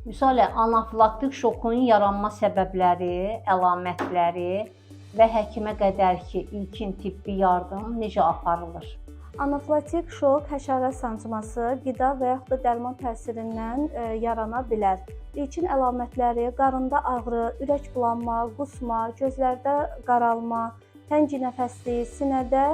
Vüsalə, anafilaktik şokun yaranma səbəbləri, əlamətləri və həkimə qədərki ilkin tibbi yardım necə aparılır? Anafilaktik şok həşərat sancması, qida və yaxud da dərman təsirindən yarana bilər. İlkin əlamətləri qarında ağrı, ürək bulanma, qusma, gözlərdə qaralma, təngi nəfəslik, sinədə,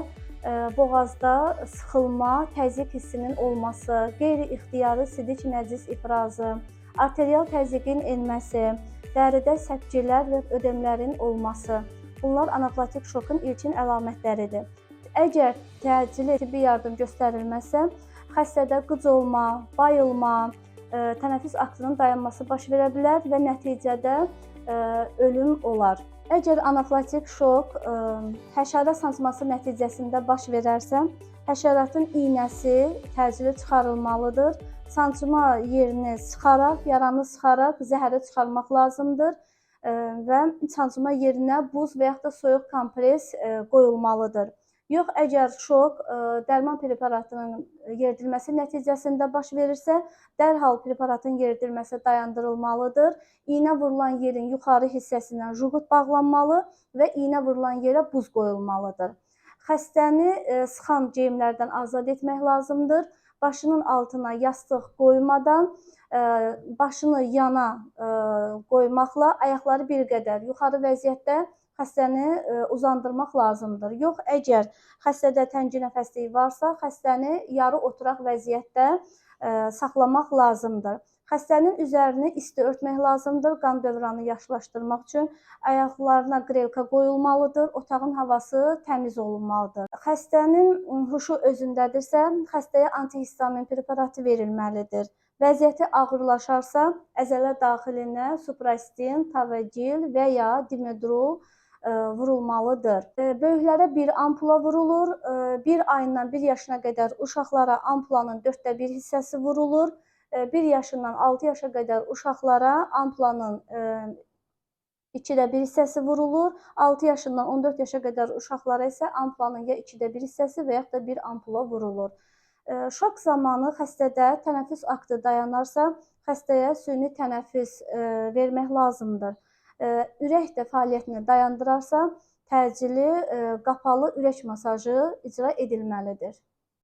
boğazda sıxılma, təzyiq hissinin olması, qeyri-ixtiyari sidik nəcis ifrazı, arterial təzyiqin enməsi, dəridə səpcilər və ödemlərin olması. Bunlar anafilaktik şokun ilkin əlamətləridir. Əgər təcili tibbi yardım göstərilməzsə, xəstədə qıc olma, bayılma, tənəffüs aktının dayanması baş verə bilər və nəticədə ölüm olar. Əgər anafilaktik şok həşərat sancması nəticəsində baş verərsə, həşəratın iynəsi təcili çıxarılmalıdır. Sancma yerini sıxaraq, yaranı sıxaraq zəhəri çıxarmaq lazımdır və sancma yerinə buz və yaxud da soyuq kompres qoyulmalıdır. Yox, əgər şok dərman preparatının yeridilməsi nəticəsində baş verirsə, dərhal preparatın yeridilməsi dayandırılmalıdır. İynə vurulan yerin yuxarı hissəsindən juqut bağlanmalı və iynə vurulan yerə buz qoyulmalıdır. Xəstəni sıxan geyimlərdən azad etmək lazımdır. Başının altına yastıq qoymadan, başını yana qoymaqla ayaqları bir qədər yuxarı vəziyyətdə xəstəni uzandırmaq lazımdır. Yox, əgər xəstədə təngi nəfəslik varsa, xəstəni yarı oturaq vəziyyətdə saxlamaq lazımdır. Xəstənin üzərini isti örtmək lazımdır, qan dövranı yaxşılaşdırmaq üçün ayaqlarına qrelka qoyulmalıdır, otağın havası təmiz olunmalıdır. Xəstənin huşu özündədirsə, xəstəyə antihistamin preparatı verilməlidir. Vəziyyəti ağırlaşarsa, əzələ daxilinə suprastin, tavagil və ya dimedrol vurulmalıdır. Böyüklərə bir ampula vurulur, 1 ayından 1 yaşına qədər uşaqlara ampulanın 1/4 hissəsi vurulur. 1 yaşından 6 yaşa qədər uşaqlara ampulanın 1/2 hissəsi vurulur. 6 yaşından 14 yaşa qədər uşaqlara isə ampulanın ya 1/2 hissəsi və yaxud da bir ampula vurulur. Şok zamanı xəstədə tənəffüs aktı dayanarsa, xəstəyə süni tənəffüs vermək lazımdır. Ürək də fəaliyyətini dayandırarsa, təcili qapalı ürək masajı icra edilməlidir.